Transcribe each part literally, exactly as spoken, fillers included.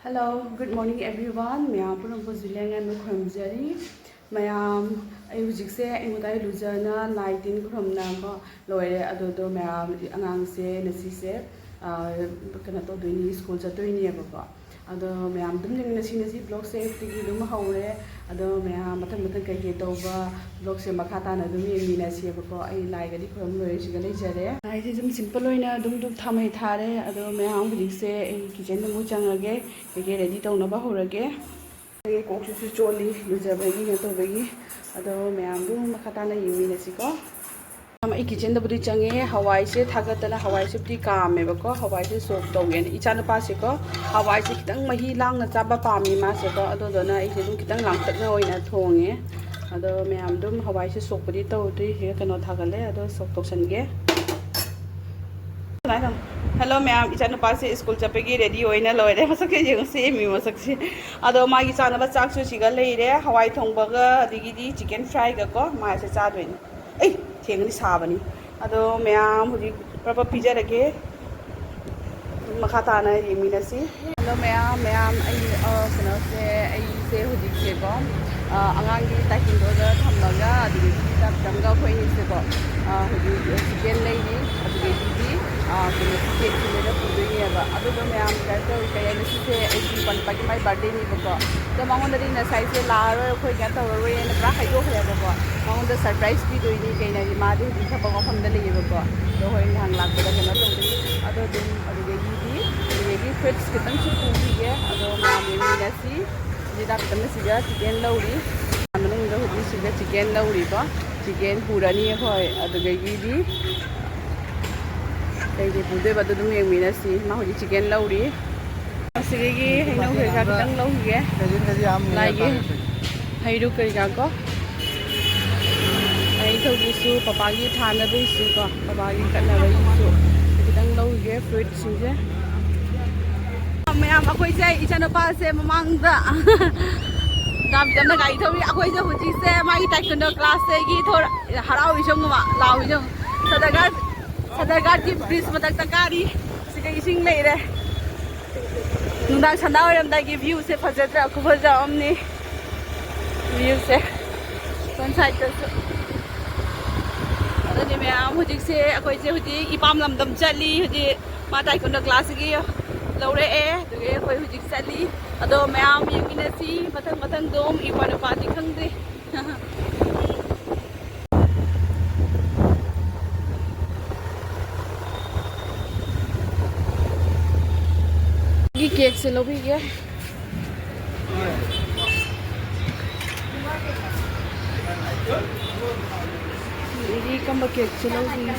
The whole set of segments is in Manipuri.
Hello, good morning everyone. ꯃꯌꯥꯝ ꯄꯨꯝꯅꯃꯛꯄꯨ ꯖꯨꯂꯤꯌꯥ ꯉꯥꯟꯕ ꯈꯨꯔꯨꯝꯖꯔꯤ꯫ ꯃꯌꯥꯝ, ꯑꯩ ꯍꯧꯖꯤꯛꯁꯦ ꯑꯩꯉꯣꯟꯗ ꯂꯨꯖꯅ ꯂꯥꯏ ꯇꯤꯟ ꯈꯨꯔꯨꯝꯅꯀꯣ ꯂꯣꯏꯔꯦ꯫ ꯑꯗꯨꯗꯣ ꯃꯌꯥꯝ, ꯑꯉꯥꯡꯁꯦ ꯉꯁꯤꯁꯦ, ꯑ, ꯀꯩꯅꯣ ꯇꯧꯗꯣꯏꯅꯤ, ꯁ꯭ꯀꯨꯜ ꯆꯠꯇꯣꯏꯅꯦꯕꯀꯣ꯫ ꯑꯗꯣ ꯃꯌꯥꯝ ꯑꯗꯨꯝ ꯌꯦꯡ-, ꯉꯁꯤ, ꯉꯁꯤ ꯕ꯭ꯂꯣꯛꯁꯦ ꯑꯌꯨꯛꯇꯒꯤ ꯑꯗꯨꯝ ꯍꯧꯔꯦ꯫ ꯑꯗꯣ ꯃꯌꯥꯝ ꯃꯊꯪ ꯃꯊꯪ ꯀꯩꯀꯩ ꯇꯧꯕ ꯕ꯭ꯂꯣꯛꯁꯦ ꯃꯈꯥ ꯇꯥꯅ ꯑꯗꯨꯝ ꯌꯦꯡꯃꯤꯟꯅꯁꯦꯕꯀꯣ꯫ ꯑꯩ ꯂꯥꯏꯒꯗꯤ ꯈꯨꯔꯨꯝ ꯂꯣꯏꯔꯦ, ꯁꯤꯒ ꯂꯩꯖꯔꯦ꯫ ꯂꯥꯏꯁꯦ ꯑꯗꯨꯝ ꯁꯤꯝꯄꯜ ꯑꯣꯏꯅ ꯑꯗꯨꯝ ꯙꯨꯞ ꯊꯥꯃꯩ ꯊꯥꯔꯦ꯫ ꯑꯗꯣ ꯃꯌꯥꯝ ꯍꯧꯖꯤꯛꯁꯦ ꯑꯩ ꯀꯤꯆꯟꯗ ꯑꯃꯨꯛ ꯆꯪꯉꯒꯦ, ꯀꯩꯀꯩ ꯔꯦꯗꯤ ꯇꯧꯅꯕ ꯍꯧꯔꯒꯦ꯫ ꯑꯩꯒꯤ ꯀꯣꯛꯁꯤꯁꯨ ꯆꯣꯠꯂꯤ ꯂꯨꯖꯕꯒꯤ, ꯀꯩꯅꯣ ꯇꯧꯕꯒꯤ꯫ ꯑꯗꯣ ꯃꯌꯥꯝꯗꯨ ꯃꯈꯥ ꯇꯥꯅ ꯌꯦꯡꯃꯤꯟꯅꯁꯤꯀꯣ꯫ ꯑꯩ ꯀꯤꯆꯟꯗꯕꯨꯗꯤ ꯆꯪꯉꯦ꯫ ꯍꯋꯥꯏꯁꯦ ꯊꯥꯒꯠꯇꯅ ꯍꯋꯥꯏꯁꯦꯕꯨꯗꯤ ꯀꯥꯝꯃꯦꯕꯀꯣ꯫ ꯍꯋꯥꯏꯁꯦ ꯁꯣꯛ ꯇꯧꯒꯦꯅ ꯏꯆꯥꯅꯨꯄꯥꯁꯦꯀꯣ, ꯍꯋꯥꯏꯁꯦ ꯈꯤꯇꯪ ꯃꯍꯤ ꯂꯥꯡꯅ ꯆꯥꯕ ꯄꯥꯝꯃꯤ ꯃꯥꯁꯦꯀꯣ꯫ ꯑꯗꯨꯗꯨꯅ ꯑꯩꯁꯦ ꯑꯗꯨꯝ ꯈꯤꯇꯪ ꯂꯥꯡꯇꯛꯅ ꯑꯣꯏꯅ ꯊꯣꯡꯉꯦ꯫ ꯑꯗꯣ ꯃꯌꯥꯝ ꯑꯗꯨꯝ ꯍꯋꯥꯏꯁꯦ ꯁꯣꯛꯄꯨꯗꯤ ꯇꯧꯗ꯭ꯔꯤ꯫ ꯁꯤꯒ ꯀꯩꯅꯣ ꯊꯥꯒꯠꯂꯦ, ꯑꯗꯣ ꯁꯣꯛ ꯇꯧꯁꯟꯒꯦ꯫ ꯁꯨꯃꯥꯏꯅ ꯇꯧ꯫ ꯍꯦꯜꯂꯣ ꯃꯌꯥꯝ, ꯏꯆꯥꯅꯨꯄꯥꯁꯦ ꯁ꯭ꯀꯨꯜ ꯆꯠꯄꯒꯤ ꯔꯦꯗꯤ ꯑꯣꯏꯅ ꯂꯣꯏꯔꯦ꯫ ꯃꯁꯛꯁꯦ ꯌꯦꯡꯉꯨ, ꯁꯦꯝꯃꯤ ꯃꯁꯛꯁꯦ꯫ ꯑꯗꯣ ꯃꯥꯒꯤ ꯆꯥꯅꯕ ꯆꯥꯛꯁꯨ ꯁꯤꯒ ꯂꯩꯔꯦ, ꯍꯋꯥꯏ ꯊꯣꯡꯕꯒ ꯑꯗꯒꯤꯗꯤ ꯆꯤꯀꯟ ꯐ꯭ꯔꯥꯏꯒꯀꯣ꯫ ꯃꯥꯁꯦ ꯆꯥꯗꯣꯏꯅꯤ꯫ ꯑꯩ ꯊꯦꯡꯉꯗꯤ ꯁꯥꯕꯅꯤ꯫ ꯑꯗꯣ ꯃꯌꯥꯝ ꯍꯧꯖꯤꯛ ꯄ꯭ꯔꯞ ꯄ꯭ꯔꯞ ꯄꯤꯖꯔꯒꯦ꯫ ꯃꯈꯥ ꯇꯥꯅ ꯌꯦꯡꯃꯤꯟꯅꯁꯤ꯫ ꯍꯦꯜꯂꯣ ꯃꯌꯥꯝ, ꯃꯌꯥꯝ ꯑꯩ, ꯑ, ꯀꯩꯅꯣꯁꯦ, ꯑꯩꯁꯦ ꯍꯧꯖꯤꯛꯁꯦꯀꯣ, ꯑ, ꯑꯉꯥꯡꯒꯤ ꯇꯥꯏꯀꯤꯟꯗꯣꯗ ꯊꯝꯃꯒ ꯑꯗꯨꯗꯒꯤ ꯆꯥꯛ ꯆꯪꯒ ꯑꯩꯈꯣꯏ ꯑꯅꯤꯁꯦꯀꯣ, ꯑ, ꯍꯧꯖꯤꯛ ꯆꯤꯀꯦꯟ ꯂꯩꯔꯤ꯫ ꯑꯗꯨꯗꯒꯤꯗꯤ, ꯑ, ꯀꯩꯅꯣ, ꯇꯤꯀꯦꯠꯁꯤ ꯂꯣꯏꯅ ꯄꯨꯗꯣꯏꯅꯦꯕ꯫ ꯑꯗꯨꯗꯣ ꯃꯌꯥꯝ ꯀꯩꯅꯣ ꯇꯧꯔꯤ, ꯀꯩ ꯍꯥꯏꯅꯤ, ꯁꯤꯁꯦ ꯑꯩꯒꯤ ꯄꯟꯄꯒꯤ ꯃꯥꯏ ꯕꯥꯔꯗꯦꯅꯦꯕꯀꯣ꯫ ꯑꯗꯣ ꯃꯉꯣꯟꯗꯗꯤ ꯉꯁꯥꯏꯁꯦ ꯂꯥꯛꯑꯔꯣꯏ, ꯑꯩꯈꯣꯏ ꯀꯩꯅꯣ ꯇꯧꯔꯔꯣꯏꯅ ꯄꯨꯔꯥ ꯍꯥꯏꯗꯣꯛꯈ꯭ꯔꯦꯕꯀꯣ꯫ ꯃꯉꯣꯟꯗ ꯁꯔꯄ꯭ꯔꯥꯏꯁ ꯄꯤꯗꯣꯏꯅꯤ, ꯀꯩꯅꯣ ꯍꯥꯏꯗꯤ ꯃꯥꯗꯤ ꯍꯧꯖꯤꯛ ꯊꯕꯛ ꯃꯐꯝꯗ ꯂꯩꯌꯦꯕꯀꯣ꯫ ꯑꯗꯣ ꯍꯣꯔꯦꯟ ꯅꯍꯥꯟ ꯂꯥꯛꯄꯗ ꯀꯩꯅꯣ ꯇꯧꯗꯣꯏꯅꯤ꯫ ꯑꯗꯣ ꯑꯗꯨꯝ ꯑꯗꯨꯗꯒꯤꯗꯤ, ꯑꯗꯨꯗꯒꯤ ꯐ꯭ꯔꯨꯏꯠꯁ ꯈꯤꯇꯪꯁꯨ ꯄꯨꯈꯤꯒꯦ꯫ ꯑꯗꯣ ꯃꯌꯥꯝ ꯌꯦꯡꯃꯤꯟꯅꯁꯤ꯫ ꯍꯧꯖꯤꯛ ꯂꯥꯛꯄꯗ ꯁꯤꯗ ꯆꯤꯀꯦꯟ ꯂꯧꯔꯤ꯫ ꯃꯅꯨꯡꯗ ꯍꯧꯖꯤꯛ ꯁꯤꯗ ꯆꯤꯀꯦꯟ ꯂꯧꯔꯤꯀꯣ꯫ ꯆꯤꯀꯦꯟ ꯄꯨꯔꯅꯤ ꯑꯩꯈꯣꯏ꯫ ꯑꯗꯨꯗꯒꯤꯗꯤ ꯀꯩ ꯀꯩ ꯄꯨꯗꯣꯏꯕ ꯑꯗꯨ ꯑꯗꯨꯝ ꯌꯦꯡꯃꯤꯟꯅꯁꯤ꯫ ꯃꯥ ꯍꯧꯖꯤꯛ ꯆꯤꯀꯦꯟ ꯂꯧꯔꯤ꯫ ꯑꯁꯤꯗꯒꯤ ꯍꯩꯅꯧ ꯀꯩꯀꯥ ꯈꯤꯇꯪ ꯂꯧꯈꯤꯒꯦ꯫ ꯂꯥꯏꯒꯤ ꯍꯩꯔꯨꯛ ꯀꯩꯀꯥ ꯀꯣ꯫ ꯍꯩꯔꯨꯛ ꯇꯧꯕꯤꯁꯨ ꯀꯣ, ꯄꯄꯥꯒꯤ ꯀꯠꯅꯕꯒꯤꯁꯨ ꯀꯣ, ꯄꯄꯥꯒꯤ ꯀꯠꯅꯕꯒꯤꯁꯨ ꯈꯤꯇꯪ ꯂꯧꯈꯤꯒꯦ ꯐ꯭ꯔꯨꯏꯠꯁꯤꯡꯁꯦ꯫ ꯃꯌꯥꯝ ꯑꯩꯈꯣꯏꯁꯦ ꯏꯆꯥꯅꯨꯄꯥꯁꯦ ꯃꯃꯥꯡꯗ ꯗꯥꯕꯤꯗꯝꯅ ꯒꯥꯔꯤ ꯊꯧꯔꯤ꯫ ꯑꯩꯈꯣꯏꯁꯦ ꯍꯧꯖꯤꯛꯁꯦ ꯃꯥꯒꯤ ꯇꯥꯏꯀꯟꯗꯣ ꯀ꯭ꯂꯥꯁꯇꯒꯤ ꯊꯣꯔ-, ꯍꯔꯥꯎꯔꯤꯁꯦ ꯌꯦꯡꯉꯨ ꯃꯥ, ꯂꯥꯎꯔꯤꯁꯦ ꯌꯦꯡꯉꯨ꯫ ꯁꯗꯔꯒꯥꯔ, ꯁꯗꯔꯒꯥꯔꯒꯤ ꯕ꯭ꯔꯤꯖ ꯃꯊꯛꯇ ꯀꯥꯔꯤ꯫ ꯁꯤꯗ ꯏꯁꯤꯡ ꯂꯩꯔꯦ꯫ ꯅꯨꯡ ꯅꯨꯡꯗꯥꯡ ꯁꯟꯗꯥ ꯑꯣꯏꯔꯝꯗꯥꯏꯒꯤ viewꯁꯦ ꯐꯖꯗ꯭ꯔꯥ? ꯈꯨꯐꯖ ꯑꯃꯅꯤ viewꯁꯦ꯫ ꯁꯣꯝ sideꯇꯁꯨ꯫ ꯑꯗꯨꯅꯤ ꯃꯌꯥꯝ, ꯍꯧꯖꯤꯛꯁꯦ ꯑꯩꯈꯣꯏꯁꯦ ꯍꯧꯖꯤꯛ ꯏꯄꯥꯝ ꯂꯝꯗꯝ ꯆꯠꯂꯤ꯫ ꯍꯧꯖꯤꯛ ꯃꯥ taekwondo classꯀꯤ ꯂꯧꯔꯛꯑꯦ꯫ ꯑꯗꯨꯒꯤ ꯑꯩꯈꯣꯏ ꯍꯧꯖꯤꯛ ꯆꯠꯂꯤ꯫ ꯑꯗꯣ ꯃꯌꯥꯝ ꯌꯦꯡꯃꯤꯟꯅꯁꯤ꯫ ꯃꯊꯪ ꯃꯊꯪꯗꯣ ꯏꯄꯥ ꯅꯨꯄꯥꯗꯤ ꯈꯪꯗꯦ꯫ ꯒꯤ cakeꯁꯦ ꯂꯧꯕꯤꯒꯦ꯫ ꯑꯗꯒꯤ ꯀꯝꯕ cakeꯁꯦ ꯂꯧꯕꯤꯒꯦ?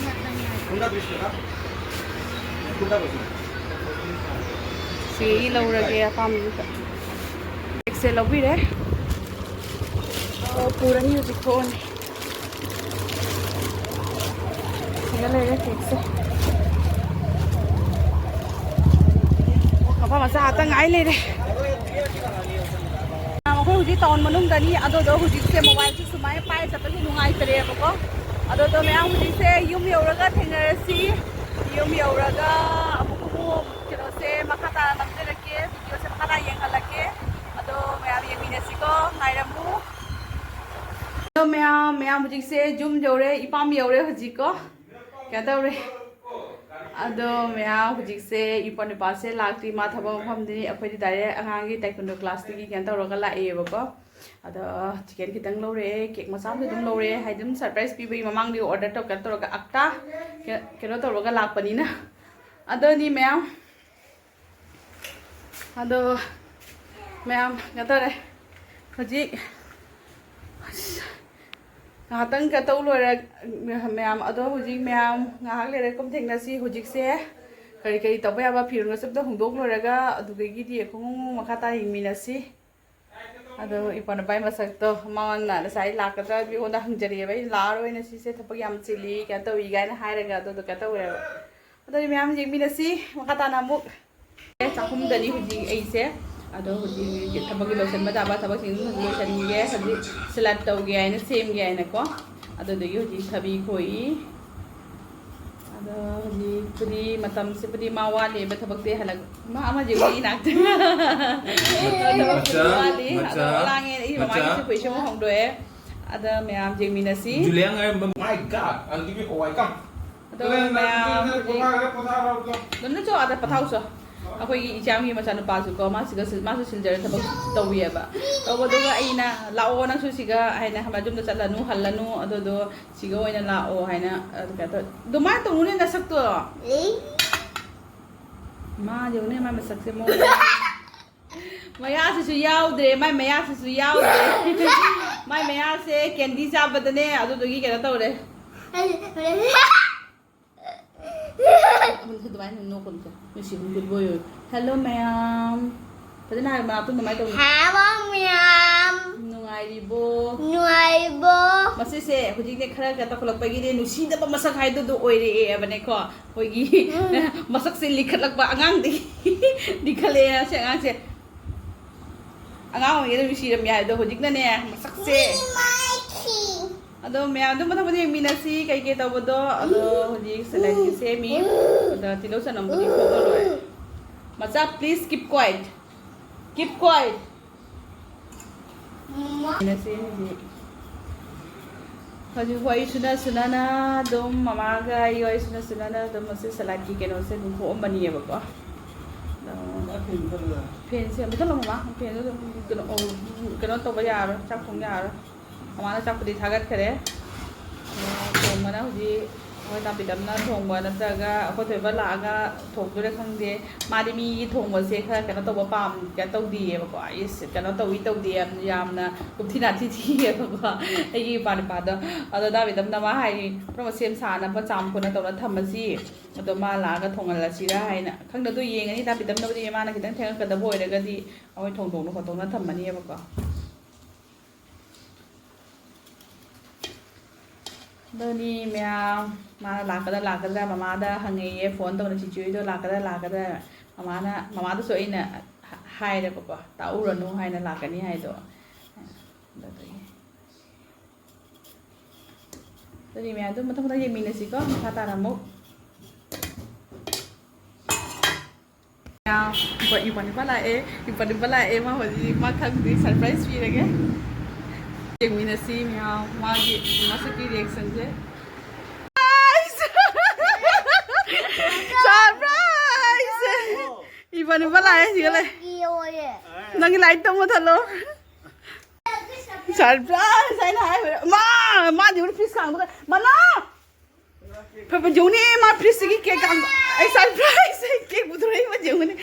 ꯁꯤ ꯑꯩ ꯂꯧꯔꯒꯦ ꯑꯄꯥꯝꯕꯗꯨꯗ꯫ Cakeꯁꯦ ꯂꯧꯕꯤꯔꯦ꯫ ꯑꯣ, ꯄꯨꯔꯅꯤ ꯍꯧꯖꯤꯛ ꯊꯣꯛꯑꯅꯤ꯫ ꯁꯤꯗ ꯂꯩꯔꯦ cakeꯁꯦ꯫ ꯃꯐꯝ ꯃꯆꯥ ꯉꯥꯛꯇ ꯉꯥꯏ ꯂꯩꯔꯦ꯫ ꯑꯩꯈꯣꯏ ꯍꯧꯖꯤꯛ town ꯃꯅꯨꯡꯗꯅꯤ꯫ ꯑꯗꯨꯗꯣ ꯍꯧꯖꯤꯛꯁꯦ mobileꯁꯦ ꯁꯨꯃꯥꯏꯅ ꯄꯥꯏꯔ ꯆꯠꯄꯁꯦ ꯅꯨꯡꯉꯥꯏꯇ꯭ꯔꯦꯕꯀꯣ꯫ ꯑꯗꯨꯗꯣ ꯃꯌꯥꯝ ꯍꯧꯖꯤꯛꯁꯦ ꯌꯨꯝ ꯌꯧꯔꯒ ꯊꯦꯡꯅꯔꯁꯤ꯫ ꯌꯨꯝ ꯌꯧꯔꯒ ꯑꯃꯨꯛ ꯑꯃꯨꯛ ꯀꯩꯅꯣꯁꯦ ꯃꯈꯥ ꯇꯥꯅ ꯅꯝꯖꯔꯛꯀꯦ꯫ Videoꯁꯦ ꯃꯈꯥ ꯇꯥꯅ ꯌꯦꯡꯍꯜꯂꯛꯀꯦ꯫ ꯑꯗꯣ ꯃꯌꯥꯝ ꯌꯦꯡꯃꯤꯟꯅꯁꯤꯀꯣ꯫ ꯉꯥꯏꯔꯝꯃꯨ꯫ ꯑꯗꯣ ꯃꯌꯥꯝ, ꯃꯌꯥꯝ ꯍꯧꯖꯤꯛꯁꯦ ꯌꯨꯝ ꯌꯧꯔꯦ, ꯏꯄꯥꯝ ꯌꯧꯔꯦ ꯍꯧꯖꯤꯛꯀꯣ꯫ ꯀꯩꯅꯣ ꯇꯧꯔꯦ꯫ ꯑꯗꯣ ꯃꯌꯥꯝ ꯍꯧꯖꯤꯛꯁꯦ ꯏꯄꯥ ꯅꯨꯄꯥꯁꯦ ꯂꯥꯛꯇ꯭ꯔꯤ, ꯃꯥ ꯊꯕꯛ ꯃꯐꯝꯗꯅꯤ꯫ ꯑꯩꯈꯣꯏꯗꯤ direct ꯑꯉꯥꯡꯒꯤ taekwondo classꯇꯒꯤ ꯀꯩꯅꯣ ꯇꯧꯔꯒ ꯂꯥꯛꯑꯦꯕꯀꯣ꯫ ꯑꯗꯣ chicken ꯈꯤꯇꯪ ꯂꯧꯔꯛꯑꯦ, cake ꯃꯆꯥ ꯑꯃꯁꯨ ꯑꯗꯨꯝ ꯂꯧꯔꯛꯑꯦ, ꯍꯥꯏꯗꯤ ꯑꯗꯨꯝ surprise ꯄꯤꯕꯒꯤ ꯃꯃꯥꯡꯗꯒꯤ order ꯇꯧ-, ꯀꯩꯅꯣ ꯇꯧꯔꯒ ꯑꯛꯇꯥ ꯀꯩ-, ꯀꯩꯅꯣ ꯇꯧꯔꯒ ꯂꯥꯛꯄꯅꯤꯅ꯫ ꯑꯗꯨꯅꯤ ꯃꯌꯥꯝ꯫ ꯑꯗꯣ ꯃꯌꯥꯝ ꯀꯩꯅꯣ ꯇꯧꯔꯦ ꯍꯧꯖꯤꯛ꯫ ꯑꯁ, ꯉꯥꯏꯍꯥꯛꯇꯪ ꯀꯩꯅꯣ ꯇꯧ ꯂꯣꯏꯔ ꯃꯌꯥꯝ, ꯑꯗꯣ ꯍꯧꯖꯤꯛ ꯃꯌꯥꯝ ꯉꯥꯏꯍꯥꯛ ꯂꯩꯔ ꯀꯨꯝ ꯊꯦꯡꯅꯁꯤ꯫ ꯍꯧꯖꯤꯛꯁꯦ ꯀꯔꯤ ꯀꯔꯤ ꯇꯧꯕ ꯌꯥꯕ ꯐꯤꯔꯣꯜꯒꯁꯦ ꯑꯝꯇ ꯍꯣꯡꯗꯣꯛ ꯂꯣꯏꯔꯒ ꯑꯗꯨꯗꯒꯤꯗꯤ ꯑꯩꯈꯣꯏ ꯃꯈꯥ ꯇꯥꯅ ꯌꯦꯡꯃꯤꯟꯅꯁꯤ꯫ ꯑꯗꯣ ꯏꯄꯥ ꯅꯨꯄꯥꯒꯤ ꯃꯁꯛꯇꯣ ꯃꯉꯣꯟꯗ ꯉꯁꯥꯏ ꯂꯥꯛꯀꯗ꯭ꯔꯥ ꯑꯩꯉꯣꯟꯗ ꯍꯪꯖꯔꯛꯑꯦꯕ꯫ ꯑꯩꯅ ꯂꯥꯛꯑꯔꯣꯏꯅ, ꯁꯤꯁꯦ ꯊꯕꯛ ꯌꯥꯝ ꯆꯤꯜꯂꯤ ꯀꯩꯅꯣ ꯇꯧꯏ ꯀꯥꯏꯅ ꯍꯥꯏꯔꯒ ꯑꯗꯨꯗꯣ ꯀꯩꯅꯣ ꯇꯧꯋꯦꯕ꯫ ꯑꯗꯨꯗꯤ ꯃꯌꯥꯝ ꯌꯦꯡꯃꯤꯟꯅꯁꯤ ꯃꯈꯥ ꯇꯥꯅ ꯑꯃꯨꯛ꯫ ꯆꯥꯛꯈꯨꯝꯗꯅꯤ ꯍꯧꯖꯤꯛ ꯑꯩꯁꯦ꯫ ꯑꯗꯣ ꯍꯧꯖꯤꯛ ꯊꯕꯛꯀꯤ ꯂꯣꯏꯁꯤꯟꯕ ꯌꯥꯕ ꯊꯕꯛꯁꯤꯡ ꯂꯣꯏꯁꯤꯟꯈꯤꯒꯦ꯫ ꯍꯧꯖꯤꯛ salad ꯇꯧꯒꯦ ꯍꯥꯏꯅ ꯁꯦꯝꯒꯦ ꯍꯥꯏꯅꯀꯣ꯫ ꯑꯗꯨꯗꯨꯒꯤ ꯍꯧꯖꯤꯛ ꯊꯕꯤ ꯈꯣꯏ꯫ ꯑꯗꯣ ꯍꯧꯖꯤꯛꯄꯨꯗꯤ ꯃꯇꯝꯁꯤꯕꯨꯗꯤ ꯃꯥ ꯋꯥꯠꯂꯤꯕ, ꯊꯕꯛꯇꯤ ꯍꯜꯂꯛ-, ꯃꯥ ꯑꯃꯁꯦ ꯎꯏ ꯏꯅꯥꯛꯇ꯫ ꯊꯕꯛꯄꯨꯗꯤ ꯃꯆꯥ, ꯋꯥꯠꯂꯤ꯫ ꯑꯗꯣ ꯃꯆꯥ, ꯂꯥꯡꯉꯦ꯫ ꯑꯩ ꯃꯃꯥꯒꯤ ꯃꯆꯥ꯫ ꯁꯤ ꯐꯨꯔꯤꯠꯁꯦ ꯑꯃꯨꯛ ꯍꯣꯡꯗꯣꯛꯑꯦ꯫ ꯑꯗ ꯃꯌꯥꯝ ꯌꯦꯡꯃꯤꯟꯅꯁꯤ꯫ ꯖꯨꯂꯤꯌꯥ ꯉꯥꯏꯔꯝꯕ꯫ My God, I'll give you a welcome. ꯑꯗꯣ ꯃꯌꯥꯝ ꯍꯧꯖꯤꯛ ꯑꯗꯨꯝ ꯆꯣ ꯑꯥꯗ ꯄꯊꯥꯎ ꯆꯣ꯫ ꯑꯩꯈꯣꯏꯒꯤ ꯏꯆꯥꯝꯒꯤ ꯃꯆꯥꯅꯨꯄꯥꯁꯨꯀꯣ, ꯃꯥꯁꯤꯒ ꯁꯤꯜ-, ꯃꯥꯁꯨ ꯁꯤꯜꯆꯔꯗ ꯊꯕꯛ ꯇꯧꯋꯦꯕ꯫ ꯇꯧꯕꯗꯨꯒ ꯑꯩꯅ, "ꯂꯥꯛꯑꯣ ꯅꯪꯁꯨ ꯁꯤꯒ" ꯍꯥꯏꯅ, ꯍꯥꯏꯕ, "ꯌꯨꯝꯗ ꯆꯠꯂꯅꯨ, ꯍꯜꯂꯅꯨ, ꯑꯗꯨꯗꯣ ꯁꯤꯒ ꯑꯣꯏꯅ ꯂꯥꯛꯑꯣ" ꯍꯥꯏꯅ, ꯑꯗꯨ ꯀꯩꯅꯣ ꯇꯧ-, ꯑꯗꯨꯃꯥꯏꯅ ꯇꯧꯅꯨꯅꯦ ꯅꯁꯛꯇꯣ꯫ ꯃꯥ ꯌꯦꯡꯉꯨꯅꯦ, ꯃꯥ ꯃꯁꯛꯁꯦ ꯃꯑꯣꯡ꯫ ꯃꯌꯥꯁꯤꯁꯨ ꯌꯥꯎꯗ꯭ꯔꯦ, ꯃꯥꯏ ꯃꯌꯥꯁꯤꯁꯨ ꯌꯥꯎꯗ꯭ꯔꯦ꯫ ꯃꯥꯏ ꯃꯌꯥꯁꯦ ꯀꯦꯟꯗꯤ ꯆꯥꯕꯗꯅꯦ, ꯑꯗꯨꯗꯨꯒꯤ ꯀꯩꯅꯣ ꯇꯧꯔꯦ꯫ ꯑꯗꯨꯃꯥꯏꯅ ꯅꯣꯛꯀꯅꯨ, ꯅꯨꯡꯁꯤꯕ ꯀꯨꯠ ꯕꯣꯏ ꯑꯣꯏ꯫ ꯍꯦꯜꯂꯣ ꯃꯌꯥꯝ꯫ ꯐꯖꯅ ꯍꯥꯏꯌꯨ, ꯃꯅꯥꯛꯇ ꯑꯗꯨꯃꯥꯏꯅ ꯇꯧꯅꯨ꯫ ꯍꯥꯏꯕ ꯃꯌꯥꯝ ꯅꯨꯡꯉꯥꯏꯔꯤꯕꯣ? ꯅꯨꯡꯉꯥꯏꯔꯤꯕꯣ? ꯃꯁꯤꯁꯦ ꯍꯧꯖꯤꯛꯅꯦ ꯈꯔ ꯀꯩꯅꯣ ꯇꯧꯈꯠꯂꯛꯄꯒꯤꯅꯦ, ꯅꯨꯡꯁꯤꯗꯕ ꯃꯁꯛ ꯍꯥꯏꯗꯨꯗꯣ ꯑꯣꯏꯔꯛꯑꯦꯕꯅꯦꯀꯣ꯫ ꯑꯩꯈꯣꯏꯒꯤ ꯃꯁꯛꯁꯦ ꯂꯤꯈꯠꯂꯛꯄ, ꯑꯉꯥꯡꯗꯒꯤ ꯂꯤꯈꯠꯂꯛꯑꯦ ꯁꯤ ꯑꯉꯥꯡꯁꯦ꯫ ꯑꯉꯥꯡ ꯑꯣꯏꯔꯤꯉꯩꯗ ꯅꯨꯡꯁꯤꯔꯝꯃꯤ ꯍꯥꯏꯗꯣ ꯍꯧꯖꯤꯛꯅꯅꯦ ꯃꯁꯛꯁꯦ꯫ ꯃꯥꯏꯈꯤ ꯑꯗꯣ ꯃꯌꯥꯝ ꯑꯗꯨꯝ ꯃꯊꯪ ꯃꯊꯪ ꯌꯦꯡꯃꯤꯟꯅꯁꯤ ꯀꯩꯀꯩ ꯇꯧꯕꯗꯣ꯫ ꯑꯗꯣ ꯍꯧꯖꯤꯛ ꯁꯂꯥꯗꯀꯤ ꯁꯦꯝꯃꯤ꯫ ꯑꯗ ꯇꯤꯜꯍꯧ ꯆꯅꯝꯕꯨꯗꯤ ꯈꯣꯛꯑ ꯂꯣꯏꯔꯦ꯫ ꯃꯆꯥ, please keep quiet. Keep quiet. ꯌꯦꯡꯃꯤꯟꯅꯁꯤ ꯍꯧꯖꯤꯛ꯫ ꯍꯧꯖꯤꯛ ꯋꯥꯔꯤ ꯁꯨꯅ ꯁꯨꯅꯅ ꯑꯗꯨꯝ ꯃꯃꯥꯒ ꯑꯩ ꯋꯥꯔꯤ ꯁꯨꯅ ꯁꯨꯅꯅ ꯑꯗꯨꯝ ꯃꯁꯤ ꯁꯂꯥꯗꯀꯤ ꯀꯩꯅꯣꯁꯦ ꯑꯗꯨꯝ ꯈꯣꯛꯑꯝꯕꯅꯤꯌꯦꯕꯀꯣ꯫ ꯑꯗꯣ ꯐꯦꯟꯁꯦ ꯃꯨꯊꯠꯂꯣ ꯃꯃꯥ, ꯐꯦꯟꯁꯦ ꯑꯗꯨꯝ ꯀꯩꯅꯣ, ꯑꯧ, ꯀꯩꯅꯣ ꯇꯧꯕ ꯌꯥꯔꯣꯏ, ꯆꯥꯛ ꯊꯣꯡ ꯌꯥꯔꯣꯏ꯫ ꯃꯃꯥꯅ ꯆꯥꯛꯄꯨꯗꯤ ꯊꯥꯒꯠꯈꯔꯦ꯫ ꯑꯗꯣ ꯊꯣꯡꯕꯅ ꯍꯧꯖꯤꯛ ꯑꯩꯈꯣꯏ ꯇꯥꯄꯤꯇꯝꯅ ꯊꯣꯡꯕ ꯅꯠꯇ꯭ꯔꯒ ꯑꯩꯈꯣꯏ ꯊꯣꯏꯕ ꯂꯥꯛꯑꯒ ꯊꯣꯡꯗꯣꯏꯔꯥ ꯈꯪꯗꯦ꯫ ꯃꯥꯗꯤ ꯃꯤꯒꯤ ꯊꯣꯡꯕꯁꯦ ꯈꯔ ꯀꯩꯅꯣ ꯇꯧꯕ ꯄꯥꯝ-, ꯀꯩꯅꯣ ꯇꯧꯗꯦꯌꯦꯕꯀꯣ꯫ ꯏꯁ, ꯀꯩꯅꯣ ꯇꯧꯏ ꯇꯧꯗꯦ, ꯌꯥꯝ, ꯌꯥꯝꯅ ꯀꯨꯞꯊꯤ ꯅꯥꯊꯤ ꯊꯤꯌꯦꯕꯀꯣ ꯑꯩꯒꯤ ꯏꯄꯥ ꯅꯨꯄꯥꯗꯣ꯫ ꯑꯗꯣ ꯇꯥꯄꯤꯇꯝꯅ ꯃꯥ ꯍꯥꯏꯔꯤ, "ꯄꯨꯝꯅꯃꯛ ꯁꯦꯝ ꯁꯥꯅꯕ ꯆꯥꯝ ꯈꯣꯠꯅ ꯇꯧꯔ ꯊꯝꯃꯁꯤ꯫ ꯑꯗꯣ ꯃꯥ ꯂꯥꯛꯑꯒ ꯊꯣꯡꯍꯜꯂꯁꯤꯔꯥ?" ꯍꯥꯏꯅ꯫ ꯈꯪꯗꯦ, ꯑꯗꯨ ꯌꯦꯡꯉꯅꯤ꯫ ꯇꯥꯄꯤꯇꯝꯅꯕꯨꯗꯤ ꯃꯥꯅ ꯈꯤꯇꯪ ꯊꯦꯡꯉꯛꯀꯗꯕ ꯑꯣꯏꯔꯒꯗꯤ ꯑꯩꯈꯣꯏ ꯊꯣꯡꯗꯣꯛꯅ ꯈꯣꯠꯇꯣꯛꯅ ꯊꯝꯃꯅꯤꯕꯀꯣ꯫ ꯑꯗꯨꯅꯤ ꯃꯌꯥꯝ, ꯃꯥꯅ ꯂꯥꯛꯀꯗ꯭ꯔꯥ ꯂꯥꯛꯀꯗ꯭ꯔꯥ ꯃꯃꯥꯗ ꯍꯪꯉꯛꯑꯦ, ꯐꯣꯟ ꯇꯧꯅ, "ꯆꯤꯆꯦ ꯍꯣꯏꯗꯣ ꯂꯥꯛꯀꯗ꯭ꯔꯥ ꯂꯥꯛꯀꯗ꯭ꯔꯥ?" ꯃꯃꯥꯅ, ꯃꯃꯥꯗꯁꯨ ꯑꯩꯅ ꯍꯥꯏꯔꯦꯕꯀꯣ, "ꯇꯥꯛꯎꯔꯅꯨ" ꯍꯥꯏꯅ, ꯂꯥꯛꯀꯅꯤ ꯍꯥꯏꯗꯣ꯫ ꯑꯗꯨꯗꯨꯒꯤ꯫ ꯑꯗꯨꯗꯤ ꯃꯌꯥꯝ ꯑꯗꯨꯝ ꯃꯊꯪ ꯃꯊꯪ ꯌꯦꯡꯃꯤꯟꯅꯁꯤꯀꯣ, ꯃꯈꯥ ꯇꯥꯅ ꯑꯃꯨꯛ꯫ ꯃꯌꯥꯝ, ꯏꯕꯥꯅꯤ ꯂꯥꯛꯑꯦ, ꯏꯕꯥꯅꯤ ꯂꯥꯛꯑꯦ꯫ ꯃꯥ ꯍꯧꯖꯤꯛ ꯃꯥ ꯈꯪꯗ꯭ꯔꯤ, ꯁꯔꯄ꯭ꯔꯥꯏꯁ ꯄꯤꯔꯒꯦ꯫ ꯌꯦꯡꯃꯤꯟꯅꯁꯤ ꯃꯌꯥꯝ, ꯃꯥꯒꯤ ꯃꯁꯛꯀꯤ ꯔꯤꯌꯦꯛꯁꯟꯁꯦ꯫ ꯁꯔꯄ꯭ꯔꯥꯏꯁ! ꯏꯕꯥꯅꯤ ꯂꯥꯛꯑꯦ, ꯁꯤꯒ ꯂꯩ꯫ ꯅꯪꯒꯤ ꯂꯥꯏꯠꯇꯣ ꯃꯨꯊꯠꯂꯣ꯫ ꯁꯔꯄ꯭ꯔꯥꯏꯁ ꯍꯥꯏꯅ ꯍꯥꯏꯈ꯭ꯔꯦ꯫ ꯃꯥ, ꯃꯥꯗꯤ ꯎꯔꯤ ꯐꯤꯁ ꯀꯥꯡꯕꯒ, ꯃꯅꯥ! ꯐꯕ ꯌꯦꯡꯉꯨꯅꯦ, ꯃꯥ ꯐ꯭ꯔꯤꯖꯇꯒꯤ ꯀꯦꯛ ꯀꯥꯡꯕ꯫ ꯑꯩ ꯁꯔꯄ꯭ꯔꯥꯏꯁ! ꯑꯩ ꯀꯦꯛ ꯄꯨꯊꯣꯔꯛꯏꯕ ꯌꯦꯡꯉꯨꯅꯦ꯫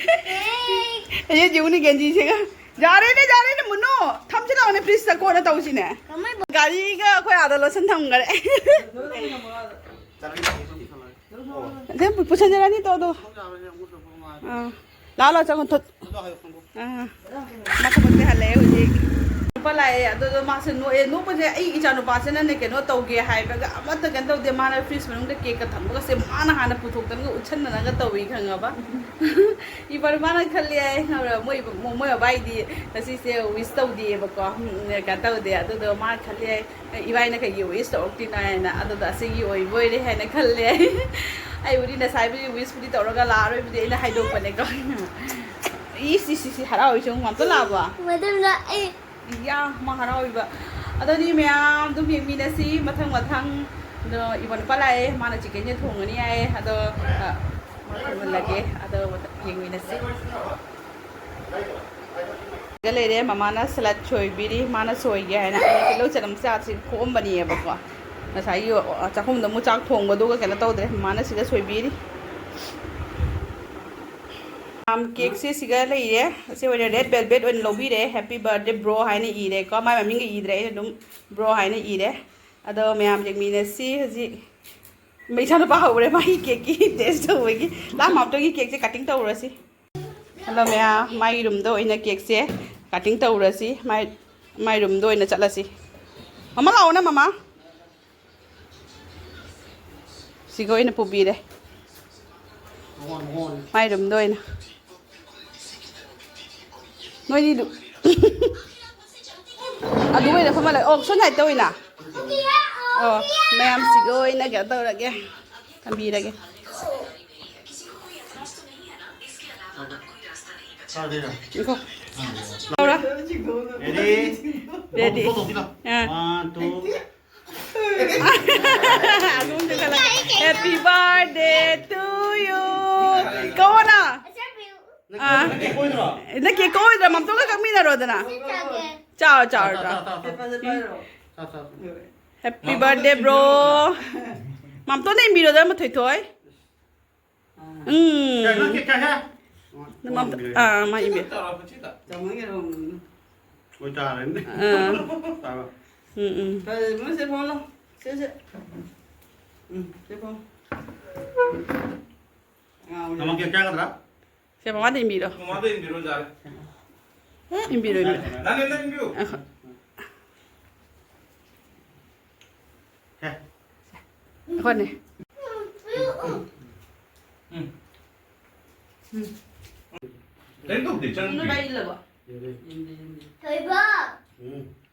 ꯑꯩ ꯌꯦꯡꯉꯨꯅꯦ, ꯒꯦꯟꯖꯤꯁꯤꯒ꯫ ꯌꯥꯔꯦꯅꯦ, ꯌꯥꯔꯦꯅꯦ, ꯃꯨꯟꯅꯣ꯫ ꯊꯝꯁꯤ ꯂꯥꯛꯑꯣꯅꯦ, ꯐ꯭ꯔꯤꯖꯇ ꯀꯣꯟꯅ ꯇꯧꯁꯤꯅꯦ꯫ ꯀꯃꯥꯏ ꯕ- ꯒꯥꯔꯤꯒ ꯑꯩꯈꯣꯏ ꯑꯥꯗ ꯂꯣꯁꯟ ꯊꯝꯈꯔꯦ꯫ ꯑꯗꯨꯝ ꯄꯨꯁꯟꯖꯔꯅꯤ ꯇꯣ, ꯑꯗꯣ꯫ ꯑꯥ꯫ ꯂꯥꯛꯑꯣ, ꯂꯥꯛꯑꯣ, ꯆꯪꯉꯣ, ꯊꯣ-, ꯑꯥ꯫ ꯃꯥ ꯊꯕꯛꯇꯤ ꯍꯜꯂꯛꯑꯦ ꯍꯧꯖꯤꯛ꯫ ꯅꯨꯄꯥ ꯂꯥꯛꯑꯦ, ꯑꯗꯨꯗꯣ ꯃꯥꯁꯦ ꯅꯣꯛꯑꯦ꯫ ꯅꯣꯛꯄꯁꯦ ꯑꯩ ꯏꯆꯥ ꯅꯨꯄꯥꯁꯤꯅꯅꯦ ꯀꯩꯅꯣ ꯇꯧꯒꯦ ꯍꯥꯏꯕꯒ ꯑꯃꯠꯇ ꯀꯩꯅꯣ ꯇꯧꯗꯦ꯫ ꯃꯥꯅ ꯐ꯭ꯔꯤꯖ ꯃꯅꯨꯡꯗ ꯀꯦꯛꯀ ꯊꯝꯕꯒꯁꯦ ꯃꯥꯅ ꯍꯥꯟꯅ ꯄꯨꯊꯣꯛꯇꯅꯒ ꯎꯠꯁꯟꯅꯅꯒ ꯇꯧꯏ ꯈꯪꯉꯕ? ꯏꯕꯥ ꯅꯨꯄꯥꯅ ꯈꯜꯂꯦ ꯍꯥꯏ ꯈꯪꯕ꯭ꯔꯥ? ꯃꯣꯏ, ꯃꯣꯏ ꯕꯕꯥꯏꯗꯤ ꯉꯁꯤꯁꯦ ꯋꯤꯁ ꯇꯧꯗꯦꯕꯀꯣ꯫ ꯎꯝ, ꯀꯩꯅꯣ ꯇꯧꯗꯦ꯫ ꯑꯗꯨꯗꯣ ꯃꯥ ꯈꯜꯂꯦ ꯍꯥꯏ, "ꯏꯕꯥꯏꯅ ꯀꯩꯒꯤ ꯋꯤꯁ ꯇꯧꯔꯛꯇ꯭ꯔꯤꯅꯣ?" ꯍꯥꯏꯅ꯫ ꯑꯗꯨꯗ ꯑꯁꯤꯒꯤ ꯑꯣꯏꯕ ꯑꯣꯏꯔꯦ ꯍꯥꯏꯅ ꯈꯜꯂꯦ꯫ ꯑꯩꯕꯨꯗꯤ ꯉꯁꯥꯏꯕꯨꯗꯤ ꯋꯤꯁꯄꯨꯗꯤ ꯇꯧꯔꯒ ꯂꯥꯛꯑꯔꯣꯏꯕꯨꯗꯤ ꯑꯩꯅ ꯍꯥꯏꯗꯣꯛꯄꯅꯦꯀꯣ꯫ ꯏꯁ, ꯏꯁ, ꯏꯁ, ꯍꯔꯥꯎꯏꯁꯦ ꯑꯃꯨꯛ ꯑꯝꯇ ꯂꯥꯛꯑꯕꯣ? ꯃꯗꯨꯝꯅ ꯑꯩ ꯏꯌꯥ, ꯃꯥ ꯍꯔꯥꯎꯏꯕ꯫ ꯑꯗꯨꯗꯤ ꯃꯌꯥꯝ ꯑꯗꯨꯝ ꯌꯦꯡꯃꯤꯟꯅꯁꯤ ꯃꯊꯪ ꯃꯊꯪ꯫ ꯑꯗꯣ ꯏꯕꯣ ꯅꯨꯄꯥ ꯂꯥꯛꯑꯦ, ꯃꯥꯅ ꯆꯤꯛꯀꯟꯁꯦ ꯊꯣꯡꯉꯅꯤ ꯍꯥꯏꯌꯦ꯫ ꯑꯗꯣ, ꯑ, ꯃꯥ ꯊꯣꯡꯍꯜꯂꯒꯦ꯫ ꯑꯗꯣ ꯌꯦꯡꯃꯤꯟꯅꯁꯤ꯫ ꯂꯩꯔꯦ, ꯃꯃꯥꯅ ꯁꯂꯥꯗ ꯁꯣꯏꯕꯤꯔꯤ, ꯃꯥꯅ ꯁꯣꯏꯒꯦ ꯍꯥꯏꯅ꯫ ꯑꯩꯅ ꯇꯤꯜꯍꯧ ꯆꯅꯝ ꯆꯥꯁꯤ ꯈꯣꯛꯑꯝꯕꯅꯦꯕꯀꯣ꯫ ꯉꯁꯥꯏꯒꯤ, ꯑ, ꯆꯥꯛꯈꯨꯝꯗ ꯑꯃꯨꯛ ꯆꯥꯛ ꯊꯣꯡꯕꯗꯨꯒ ꯀꯩꯅꯣ ꯇꯧꯗ꯭ꯔꯦ, ꯃꯃꯥꯅ ꯁꯤꯗ ꯁꯣꯏꯕꯤꯔꯤ꯫ ꯌꯥꯝ ꯀꯦꯛꯁꯦ ꯁꯤꯒ ꯂꯩꯔꯦ꯫ ꯑꯁꯤ ꯑꯣꯏꯅ ꯔꯦꯗ ꯚꯦꯜꯚꯦꯠ ꯑꯣꯏꯅ ꯂꯧꯕꯤꯔꯦ꯫ "Happy birthday bro" ꯍꯥꯏꯅ ꯏꯔꯦꯀꯣ꯫ ꯃꯥꯏ ꯃꯃꯤꯡꯒ ꯏꯗ꯭ꯔꯦ, ꯑꯩꯅ ꯑꯗꯨꯝ "bro" ꯍꯥꯏꯅ ꯏꯔꯦ꯫ ꯑꯗꯣ ꯃꯌꯥꯝ ꯌꯦꯡꯃꯤꯟꯅꯁꯤ ꯍꯧꯖꯤꯛ꯫ ꯏꯆꯥꯅꯨꯄꯥ ꯍꯧꯔꯦ ꯃꯥꯒꯤ ꯀꯦꯛꯀꯤ ꯇꯦꯁ ꯇꯧꯕꯒꯤ꯫ ꯂꯥꯝ ꯑꯝꯇꯒꯤ ꯀꯦꯛꯁꯦ ꯀꯠꯇꯤꯡ ꯇꯧꯔꯁꯤ꯫ ꯍꯜꯂꯣ ꯃꯌꯥꯝ, ꯃꯥꯏ ꯔꯨꯝꯗ ꯑꯣꯏꯅ ꯀꯦꯛꯁꯦ ꯀꯠꯇꯤꯡ ꯇꯧꯔꯁꯤ꯫ ꯃꯥꯏ, ꯃꯥꯏ ꯔꯨꯝꯗ ꯑꯣꯏꯅ ꯆꯠꯂꯁꯤ꯫ ꯃꯃꯥ ꯂꯥꯛꯑꯣꯅ ꯃꯃꯥ꯫ ꯁꯤꯒ ꯑꯣꯏꯅ ꯄꯨꯕꯤꯔꯦ꯫ ꯃꯥꯏ ꯔꯨꯝꯗ ꯑꯣꯏꯅ꯫ ꯅꯣꯏꯗꯤ ꯑꯗꯨ-, ꯑꯗꯨ ꯑꯣꯏꯅ ꯐꯝꯍꯜꯂꯒꯦ꯫ ꯑꯣ, ꯁꯣꯝ ꯁꯥꯏꯗꯇ ꯑꯣꯏꯅ꯫ ꯑꯣ, ꯃꯌꯥꯝꯁꯤꯒ ꯑꯣꯏꯅ ꯀꯩꯅꯣ ꯇꯧꯔꯒꯦ꯫ ꯊꯝꯕꯤꯔꯒꯦ꯫ ꯉꯥꯏꯈꯣ꯫ ꯇꯧꯔꯣ꯫ Ready? Ready. ꯑꯥ꯫ One, two. ꯑꯗꯨꯝ ꯆꯤꯡꯈꯠꯂꯒ, "Happy birthday to you." ꯀꯧꯑꯣꯅ꯫ ꯑꯥ꯫ ꯅꯪ cake ꯀꯛꯑꯣꯏꯗ꯭ꯔꯣ? ꯅꯪ cake ꯀꯛꯑꯣꯏꯗ꯭ꯔꯣ? ꯃꯝꯇꯣꯟꯒ ꯀꯛꯃꯤꯟꯅꯔꯣꯗꯅ꯫ ꯆꯥꯎ, ꯆꯥꯎ, ꯆꯥꯎ꯫ ꯆꯥꯎ, ꯆꯥꯎ꯫ Happy birthday, bro. ꯃꯝꯇꯣꯟꯗ ꯏꯟꯕꯤꯔꯣꯗꯅ, ꯃꯊꯣꯏꯊꯣꯏ꯫ ꯎꯝ꯫ ꯀꯩꯅꯣ, ꯀꯩ, ꯀꯩ ꯍꯥꯏ? ꯅꯪ ꯃꯝꯇ-, ꯑꯥ, ꯃꯥ ꯏꯟꯕꯤꯔꯣ꯫ ꯆꯥꯎꯔꯥꯛꯄꯁꯤꯗ꯫ ꯆꯥꯎꯃꯟꯒꯔꯦ꯫ ꯑꯣꯏꯇꯥꯔꯦꯅꯦ꯫ ꯑꯥ꯫ ꯇꯥꯕ꯫ ꯎꯝ, ꯎꯝ꯫ ꯐꯔꯦ, ꯏꯕꯨꯡꯉꯣ, ꯁꯦ ꯐꯝꯂꯣ꯫ ꯁꯦ, ꯁꯦ꯫ ꯎꯝ, ꯁꯦ ꯐꯝ꯫ ꯉꯥꯎꯔꯦ꯫ ꯅꯃꯥ cake ꯆꯥꯒꯗ꯭ꯔꯥ? ꯁꯦ, ꯃꯃꯥꯗ ꯏꯟꯕꯤꯔꯣ꯫ ꯃꯃꯥꯗ ꯏꯟꯕꯤꯔꯣ, ꯌꯥꯔꯦ꯫ ꯏꯟꯕꯤꯔꯣ, ꯏꯟꯕꯤꯔꯣ꯫ ꯅꯪ, ꯅꯪ ꯏꯟꯕꯤꯌꯨ꯫ ꯑ, ꯍꯦ꯫ ꯍꯣꯏꯅꯦ꯫ ꯎꯝ꯫ ꯎꯝ꯫ ꯀꯩꯅꯣ ꯇꯧꯗꯦ, ꯆꯪꯗꯦ꯫ ꯊꯣꯏꯕ꯫ ꯎꯝ꯫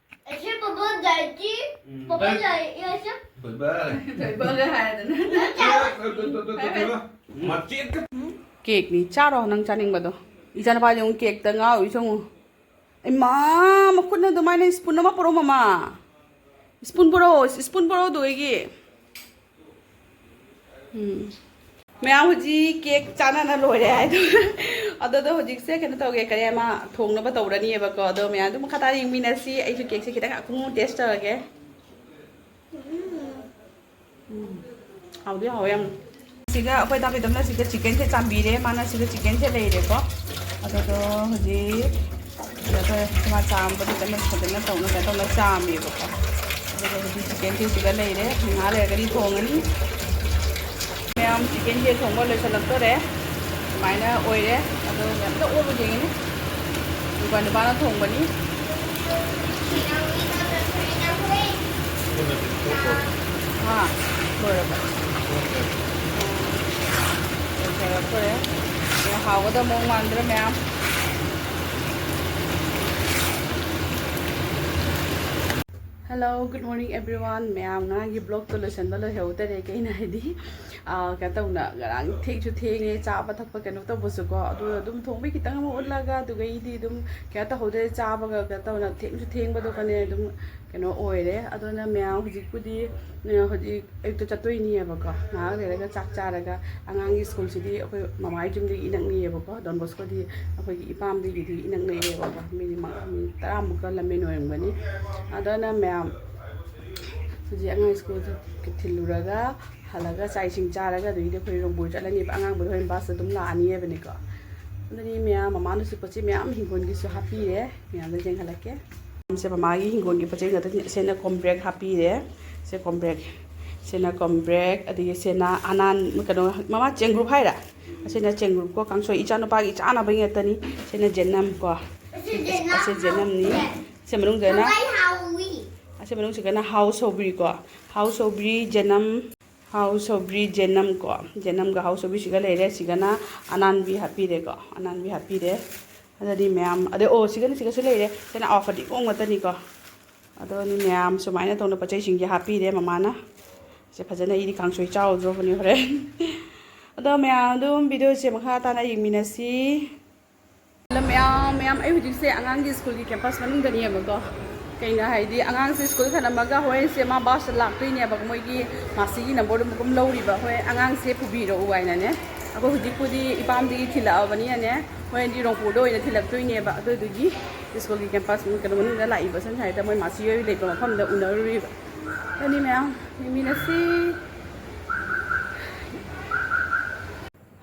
ꯑꯁꯤ ꯄꯥꯄꯥ ꯗꯥꯏꯇꯤ, ꯎꯝ꯫ ꯄꯥꯄꯥ ꯂꯥꯏ, ꯑꯁꯤ ꯊꯣꯏꯕ꯫ ꯊꯣꯏꯕꯒ ꯍꯥꯏꯗꯅ꯫ ꯊꯣꯏꯕ꯫ ꯃꯆꯦꯠꯀ꯫ Cakeꯅꯤ, ꯆꯥꯔꯣ ꯅꯪ ꯆꯥꯅꯤꯡꯕꯗꯣ꯫ ꯏꯆꯥꯅꯨꯄꯥꯁꯦ ꯑꯃꯨꯛ cakeꯇ ꯉꯥꯎꯔꯤꯁꯦ ꯑꯃꯨꯛ꯫ ꯏꯃꯥ, ꯃꯈꯨꯠꯅ ꯑꯗꯨꯃꯥꯏꯅ spoon ꯑꯃ ꯄꯨꯔꯛꯑꯣ, ꯃꯃꯥ꯫ Spoon ꯄꯨꯔꯛꯑꯣ, spoon ꯄꯨꯔꯛꯑꯣ ꯑꯗꯨ ꯑꯩꯒꯤ꯫ ꯎꯝ꯫ ꯃꯌꯥꯝ ꯍꯧꯖꯤꯛ cake ꯆꯥꯅꯅ ꯂꯣꯏꯔꯦ ꯍꯥꯏꯗꯣ꯫ ꯑꯗꯨꯗꯣ ꯍꯧꯖꯤꯛꯁꯦ ꯀꯩꯅꯣ ꯇꯧꯒꯦ, ꯀꯔꯤ ꯑꯃ ꯊꯣꯡꯅꯕ ꯇꯧꯔꯅꯤꯕꯀꯣ꯫ ꯑꯗꯣ ꯃꯌꯥꯝꯗꯨ ꯃꯈꯥ ꯇꯥꯅ ꯌꯦꯡꯃꯤꯟꯅꯁꯤ꯫ ꯑꯩꯁꯨ cakeꯁꯦ ꯈꯤꯇꯪ ꯑꯀꯨꯡ taste ꯇꯧꯔꯒꯦ꯫ ꯎꯝ꯫ ꯍꯥꯎꯗꯤ ꯍꯥꯎꯋꯦ ꯌꯥꯝ꯫ ꯁꯤꯒ ꯑꯩꯈꯣꯏ ꯗꯥ ꯄ꯭ꯔꯤꯇꯝꯅ ꯁꯤꯒ chickenꯁꯦ ꯆꯥꯝꯕꯤꯔꯦ꯫ ꯃꯥꯅ ꯁꯤꯒ chickenꯁꯦ ꯂꯩꯔꯦꯀꯣ꯫ ꯑꯗꯨꯗꯣ ꯍꯧꯖꯤꯛ ꯁꯤꯗ ꯑꯩꯈꯣꯏ ꯃꯥ ꯆꯥꯝꯕꯗꯤ ꯀꯟꯅ ꯐꯖꯅ ꯇꯧꯅ ꯀꯩꯅꯣ ꯇꯧꯅ ꯆꯥꯝꯃꯦꯕꯀꯣ꯫ ꯑꯗꯨꯒ ꯍꯧꯖꯤꯛ chickenꯁꯦ ꯁꯤꯗ ꯂꯩꯔꯦ꯫ ꯉꯥꯏꯍꯥꯛ ꯂꯩꯔꯒꯗꯤ ꯊꯣꯡꯉꯅꯤ꯫ ꯃꯌꯥꯝ chickenꯁꯦ ꯊꯣꯡꯕ ꯂꯣꯏꯁꯤꯜꯂꯛꯇꯣꯔꯦ꯫ ꯑꯗꯨꯃꯥꯏꯅ ꯑꯣꯏꯔꯦ꯫ ꯑꯗꯣ ꯑꯝꯇ ꯑꯣꯠꯂꯨ ꯌꯦꯡꯉꯤꯅꯦ꯫ ꯅꯨꯄꯥ ꯅꯨꯄꯥꯅ ꯊꯣꯡꯕꯅꯤ꯫ ꯍꯥ? ꯂꯣꯏꯔꯕ? ꯂꯣꯏꯁꯤꯜꯂꯛꯇꯣꯔꯦ꯫ ꯌꯥꯝ ꯍꯥꯎꯒꯗꯕ ꯃꯑꯣꯡ ꯃꯥꯟꯗ꯭ꯔꯥ ꯃꯌꯥꯝ? Hello, good morning everyone꯫ ꯃꯌꯥꯝ ꯉꯔꯥꯡꯒꯤ vlogꯇꯣ ꯂꯣꯏꯁꯤꯟꯕ ꯂꯣꯏꯍꯧꯗꯔꯦ꯫ ꯀꯩꯅꯣ ꯍꯥꯏꯗꯤ, ꯑꯥ, ꯀꯩꯅꯣ ꯇꯧꯅ, ꯉꯔꯥꯡ ꯊꯦꯡꯁꯨ ꯊꯦꯡꯉꯦ ꯆꯥꯕ ꯊꯛꯄ ꯀꯩꯅꯣ ꯇꯧꯕꯁꯨꯀꯣ, ꯑꯗꯨ ꯑꯗꯨꯝ ꯊꯣꯡꯕꯩ ꯈꯤꯇꯪ ꯑꯃ ꯎꯠꯂꯒ, ꯑꯗꯨꯒ ꯑꯩꯗꯤ ꯑꯗꯨꯝ ꯀꯩꯅꯣ ꯇꯧꯍꯧꯗ꯭ꯔꯦ, ꯆꯥꯕꯒ ꯀꯩꯅꯣ ꯇꯧꯅ ꯊꯦꯡꯁꯨ ꯊꯦꯡꯕꯗꯣ ꯀꯅꯦ ꯑꯗꯨꯝ ꯀꯩꯅꯣ ꯑꯣꯏꯔꯦ꯫ ꯑꯗꯨꯅ ꯃꯌꯥꯝ ꯍꯧꯖꯤꯛꯄꯨꯗꯤ, ꯑ, ꯍꯧꯖꯤꯛ ꯑꯌꯨꯛꯇ ꯆꯠꯇꯣꯏꯅꯦꯕꯀꯣ, ꯉꯥꯏꯍꯥꯛ ꯂꯩꯔꯒ ꯆꯥꯛ ꯆꯥꯔꯒ, ꯑꯉꯥꯡꯒꯤ ꯁ꯭ꯀꯨꯜꯁꯤꯗꯤ ꯑꯩꯈꯣꯏ ꯃꯃꯥꯒꯤ ꯌꯨꯝꯗꯒꯤ ꯏꯅꯛꯅꯩꯌꯦꯕꯀꯣ, ꯗꯣꯟ ꯕꯣꯁꯀꯣꯗꯤ ꯑꯩꯈꯣꯏꯒꯤ ꯏꯄꯥꯝꯗꯒꯤꯗꯤ ꯏꯅꯛꯅꯩꯌꯦꯕꯀꯣ, ꯃꯤꯅꯤꯠ ꯃꯉꯥ, ꯃꯤꯅꯤꯠ ꯇꯔꯥꯃꯨꯛꯀ ꯂꯝꯃꯦꯟ ꯑꯣꯏꯔꯝꯒꯅꯤ꯫ ꯑꯗꯨꯅ ꯃꯌꯥꯝ ꯍꯧꯖꯤꯛ ꯑꯉꯥꯡ ꯁ꯭ꯀꯨꯜ ꯊꯤꯜꯂꯨꯔꯒ ꯍꯜꯂꯒ ꯆꯥꯛ ꯏꯁꯤꯡ ꯆꯥꯔꯒ ꯑꯗꯨꯗꯒꯤꯗꯤ ꯑꯩꯈꯣꯏ ꯔꯣꯡꯕꯨꯔ ꯆꯠꯂꯅꯦꯕ꯫ ꯑꯉꯥꯡꯕꯨꯗꯤ ꯍꯣꯔꯦꯟ ꯕꯁꯇ ꯑꯗꯨꯝ ꯂꯥꯛꯑꯅꯤ ꯍꯥꯏꯕꯅꯤꯀꯣ꯫ ꯑꯗꯨꯅꯤ ꯃꯌꯥꯝ, ꯃꯃꯥꯅꯁꯨ ꯄꯣꯠ ꯆꯩ ꯃꯌꯥꯝ ꯍꯤꯡꯒꯣꯜꯒꯤꯁꯨ ꯍꯥꯞꯄꯤꯔꯦ꯫ ꯃꯌꯥꯝꯗ ꯌꯦꯡꯍꯜꯂꯛꯀꯦ꯫ ꯁꯦ ꯃꯃꯥꯒꯤ ꯍꯤꯡꯒꯣꯜꯒꯤ ꯄꯣꯠ ꯆꯩ ꯉꯥꯛꯇꯅꯤ꯫ ꯁꯤꯅ ꯀꯣꯝꯄ꯭ꯔꯦꯛ ꯍꯥꯞꯄꯤꯔꯦ꯫ ꯁꯦ ꯀꯣꯝꯄ꯭ꯔꯦꯛ꯫ ꯁꯤꯅ ꯀꯣꯝꯄ꯭ꯔꯦꯛ, ꯑꯗꯒꯤ ꯁꯤꯅ ꯑꯅꯥꯟ, ꯀꯩꯅꯣ, ꯃꯃꯥ ꯆꯦꯡꯒ꯭ꯔꯨꯞ ꯍꯥꯏꯔ? ꯑꯁꯤꯅ ꯆꯦꯡꯒ꯭ꯔꯨꯞꯀꯣ, ꯀꯥꯡꯁꯣꯏ ꯏꯆꯥꯅꯨꯄꯥꯒꯤ ꯆꯥꯅꯕ ꯉꯥꯛꯇꯅꯤ꯫ ꯁꯤꯅ ꯖꯦꯅꯝ ꯀꯣ꯫ ꯑꯁꯤ ꯖꯦꯅꯝ ꯑꯁꯤ ꯖꯦꯅꯝꯅꯤ꯫ ꯍꯥꯎꯋꯦ꯫ ꯁꯤ ꯃꯅꯨꯡꯗꯅ ꯍꯋꯥꯏ ꯍꯥꯎꯋꯤ꯫ ꯑꯁꯤ ꯃꯅꯨꯡꯁꯤꯒꯅ ꯍꯥꯎ ꯁꯧꯒ꯭ꯔꯤ ꯀꯣ꯫ ꯍꯥꯎ ꯁꯧꯒ꯭ꯔꯤ, ꯖꯦꯅꯝ, ꯍꯥꯎ ꯁꯧꯒ꯭ꯔꯤ, ꯖꯦꯅꯝ ꯀꯣ꯫ ꯖꯦꯅꯝꯒ ꯍꯥꯎ ꯁꯧꯒ꯭ꯔꯤꯁꯤꯒ ꯂꯩꯔꯦ꯫ ꯁꯤꯒꯅ ꯑꯅꯥꯟꯕꯤ ꯍꯥꯞꯄꯤꯔꯦꯀꯣ꯫ ꯑꯅꯥꯟꯕꯤ ꯍꯥꯞꯄꯤꯔꯦ꯫ ꯑꯗꯨꯗꯤ ꯃꯌꯥꯝ, ꯑꯗꯩ, ꯑꯣ, ꯁꯤꯒꯅ, ꯁꯤꯒꯁꯨ ꯂꯩꯔꯦ꯫ ꯁꯤꯅ ꯑꯋꯥꯐꯗꯤ ꯉꯥꯛꯇꯅꯤꯀꯣ꯫ ꯑꯗꯣ ꯃꯌꯥꯝ ꯁꯨꯃꯥꯏꯅ ꯇꯧꯅ ꯄꯣꯠ ꯆꯩꯁꯤꯡꯁꯦ ꯍꯥꯞꯄꯤꯔꯦ ꯃꯃꯥꯅ꯫ ꯁꯦ ꯐꯖꯅ ꯑꯩꯗꯤ ꯀꯥꯡꯁꯣꯏ ꯆꯥꯎꯗ꯭ꯔꯣꯕꯅꯤ ꯍꯣꯔꯦꯟ꯫ ꯑꯗꯣ ꯃꯌꯥꯝ ꯑꯗꯨꯝ ꯚꯤꯗꯤꯑꯣꯁꯦ ꯃꯈꯥ ꯇꯥꯅ ꯌꯦꯡꯃꯤꯟꯅꯁꯤ꯫ ꯍꯜꯂꯣ ꯃꯌꯥꯝ, ꯃꯌꯥꯝ, ꯑꯩ ꯍꯧꯖꯤꯛꯁꯦ ꯑꯉꯥꯡꯒꯤ ꯁ꯭ꯀꯨꯜꯒꯤ ꯀꯦꯝꯄꯁ ꯃꯅꯨꯡꯗꯅꯦꯕꯀꯣ꯫ ꯀꯩꯅꯣ ꯍꯥꯏꯗꯤ, ꯑꯉꯥꯡꯁꯦ ꯁ꯭ꯀꯨꯜ ꯊꯅꯝꯃꯒ ꯍꯣꯔꯦꯟꯁꯦ ꯃꯥ ꯕꯁꯇ ꯂꯥꯛꯇꯣꯏꯅꯦꯕ, ꯃꯣꯏꯒꯤ ꯃꯥꯁꯤꯒꯤ ꯅꯝꯕꯔꯗꯨ ꯃꯒꯨꯝ ꯂꯧꯔꯤꯕ꯫ ꯍꯣꯔꯦꯟ ꯑꯉꯥꯡꯁꯦ ꯄꯨꯕꯤꯔꯛꯎ ꯍꯥꯏꯅꯅꯦ꯫ ꯑꯩꯈꯣꯏ ꯍꯧꯖꯤꯛꯄꯨꯗꯤ ꯏꯄꯥꯝꯗꯒꯤ ꯊꯤꯜꯂꯛꯑꯕꯅꯤꯅꯅꯦ, ꯍꯣꯔꯦꯟꯗꯤ ꯔꯣꯡꯄꯨꯔꯗ ꯑꯣꯏꯅ ꯊꯤꯜꯂꯛꯇꯣꯏꯅꯦꯕ꯫ ꯑꯗꯨꯗꯨꯒꯤ ꯁ꯭ꯀꯨꯜꯒꯤ ꯀꯦꯝꯄꯁ ꯀꯩꯅꯣ ꯃꯅꯨꯡꯗ ꯂꯥꯛꯏꯕ, ꯁꯝꯅ ꯍꯥꯏꯔꯕꯗ ꯃꯣꯏ ꯃꯥꯁꯤ ꯍꯣꯏ ꯂꯩꯕ ꯃꯐꯝꯗ ꯎꯅꯔꯨꯔꯤꯕ꯫ ꯑꯗꯨꯅꯤ ꯃꯌꯥꯝ, ꯌꯦꯡꯃꯤꯟꯅꯁꯤ꯫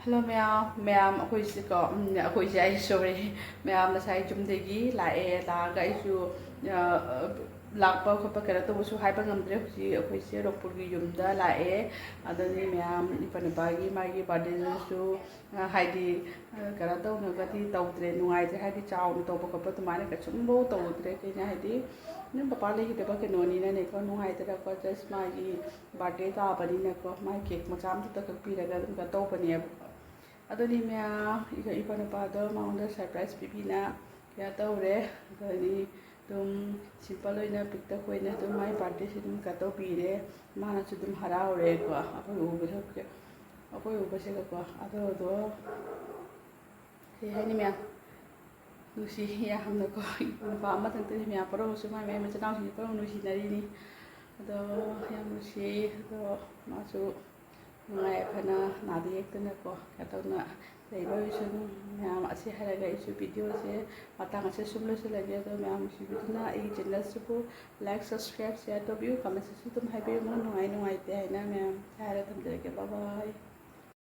ꯍꯜꯂꯣ ꯃꯌꯥꯝ, ꯃꯌꯥꯝ, ꯑꯩꯈꯣꯏꯁꯦꯀꯣ, ꯎꯝ, ꯑꯩꯈꯣꯏꯁꯦ, ꯑꯩ, ꯁꯣꯔꯤ, ꯃꯌꯥꯝ ꯉꯁꯥꯏ ꯌꯨꯝꯗꯒꯤ ꯂꯥꯛꯑꯦ꯫ ꯂꯥꯛꯑꯒ ꯑꯩꯁꯨ, ꯑ, ꯂꯥꯛꯄ ꯈꯣꯠꯄ ꯀꯩꯅꯣ ꯇꯧꯕꯁꯨ ꯍꯥꯏꯕ ꯉꯝꯗ꯭ꯔꯦ꯫ ꯍꯧꯖꯤꯛ ꯑꯩꯈꯣꯏꯁꯦ ꯔꯣꯛꯄꯨꯔꯒꯤ ꯌꯨꯝꯗ ꯂꯥꯛꯑꯦ꯫ ꯑꯗꯨꯅꯤ ꯃꯌꯥꯝ, ꯏꯄ꯭ꯋꯥ ꯅꯨꯄꯥꯒꯤ ꯃꯥꯒꯤ ꯕꯥꯔꯗꯦꯗꯁꯨ, ꯑ, ꯍꯥꯏꯗꯤ, ꯑ, ꯀꯩꯅꯣ ꯇꯧꯅꯒꯗꯤ ꯇꯧꯗ꯭ꯔꯦ, ꯅꯨꯡꯉꯥꯏꯇ꯭ꯔꯦ꯫ ꯍꯥꯏꯗꯤ ꯆꯥꯎꯅ ꯇꯧꯕ ꯈꯣꯠꯄ ꯑꯗꯨꯃꯥꯏꯅ ꯀꯩꯁꯨꯝꯐꯧ ꯇꯧꯗ꯭ꯔꯦ꯫ ꯀꯩꯅꯣ ꯍꯥꯏꯗꯤ, ꯑꯗꯨꯝ ꯄꯄꯥ ꯂꯩꯈꯤꯗꯕ ꯀꯩꯅꯣꯅꯤꯅꯅꯦꯀꯣ, ꯅꯨꯡꯉꯥꯏꯇꯅꯀꯣ, just ꯃꯥꯒꯤ ꯕꯥꯔꯗꯦ ꯇꯥꯕꯅꯤꯅꯀꯣ, ꯃꯥꯏ ꯀꯦꯛ ꯃꯆꯥ ꯑꯃꯈꯛꯇ ꯀꯛꯄꯤꯔꯒ ꯑꯗꯨꯝ ꯀꯩꯅꯣ ꯇꯧꯕꯅꯦꯕ꯫ ꯑꯗꯨꯅꯤ ꯃꯌꯥꯝ, ꯏꯄ꯭ꯋꯥ ꯅꯨꯄꯥꯗꯣ ꯃꯉꯣꯟꯗ ꯁꯔꯄ꯭ꯔꯥꯏꯖ ꯄꯤꯕꯤꯅ ꯀꯩꯅꯣ ꯇꯧꯔꯦ꯫ ꯑꯗꯨꯅꯤ ꯑꯗꯨꯝ ꯁꯤꯝꯄꯜ ꯑꯣꯏꯅ ꯄꯤꯛꯇꯛ ꯑꯣꯏꯅ ꯑꯗꯨꯝ ꯃꯥꯏ ꯕꯥꯔꯗꯦꯁꯦ ꯑꯗꯨꯝ ꯀꯠꯇꯧꯕꯤꯔꯦ꯫ ꯃꯥꯅꯁꯨ ꯑꯗꯨꯝ ꯍꯔꯥꯎꯔꯦꯀꯣ, ꯑꯩꯈꯣꯏ ꯎꯕꯗ, ꯑꯩꯈꯣꯏ ꯎꯕꯁꯤꯗꯀꯣ꯫ ꯑꯗꯣ ꯑꯗꯣ ꯀꯩ ꯍꯥꯏꯅꯤ ꯃꯌꯥꯝ, ꯅꯨꯡꯁꯤ ꯌꯥꯝꯅꯀꯣ꯫ ꯅꯨꯄꯥ ꯑꯃꯇꯪꯇꯅꯤ ꯃꯌꯥꯝ ꯄꯨꯝꯅꯃꯛꯁꯨ, ꯃꯥꯏ ꯃꯥꯏ ꯃꯆꯤꯟ ꯃꯅꯥꯎꯁꯤꯡꯁꯦ ꯄꯨꯝꯅꯃꯛ ꯅꯨꯡꯁꯤꯅꯔꯤꯅꯤ꯫ ꯑꯗꯣ ꯌꯥꯝ ꯅꯨꯡꯁꯤ꯫ ꯑꯗꯣ ꯃꯥꯁꯨ ꯅꯨꯡꯉꯥꯏ ꯌꯥꯏꯐꯅ ꯅꯥꯗ ꯌꯦꯛꯇꯅꯀꯣ ꯀꯩꯅꯣ ꯇꯧꯅ ꯂꯩꯕ ꯑꯣꯏꯁꯅꯨ꯫ ꯃꯌꯥꯝ ꯑꯁꯤ ꯍꯥꯏꯔꯒ ꯑꯩꯁꯨ ꯚꯤꯗꯤꯑꯣꯁꯦ ꯃꯇꯥꯡ ꯑꯁꯤꯗ ꯁꯨꯝ ꯂꯣꯏꯁꯤꯜꯂꯒꯦ꯫ ꯑꯗꯣ ꯃꯌꯥꯝ ꯅꯨꯡꯁꯤꯕꯤꯗꯨꯅ ꯑꯩꯒꯤ ꯆꯦꯅꯦꯜꯁꯤꯕꯨ ꯂꯥꯏꯛ, ꯁꯕꯁꯀ꯭ꯔꯥꯏꯕ, ꯁꯤꯌꯥꯔ ꯇꯧꯕꯤꯌꯨ꯫ ꯀꯃꯦꯟꯁꯤꯁꯨ ꯑꯗꯨꯝ ꯍꯥꯏꯕꯤꯌꯨ, ꯅꯨꯡꯉꯥꯏ ꯅꯨꯡꯉꯥꯏꯇꯦ ꯍꯥꯏꯅ꯫ ꯃꯌꯥꯝ ꯁꯤ ꯍꯥꯏꯔꯒ ꯊꯝꯖꯔꯒꯦ꯫ ꯕꯥꯏ ꯕꯥꯏ꯫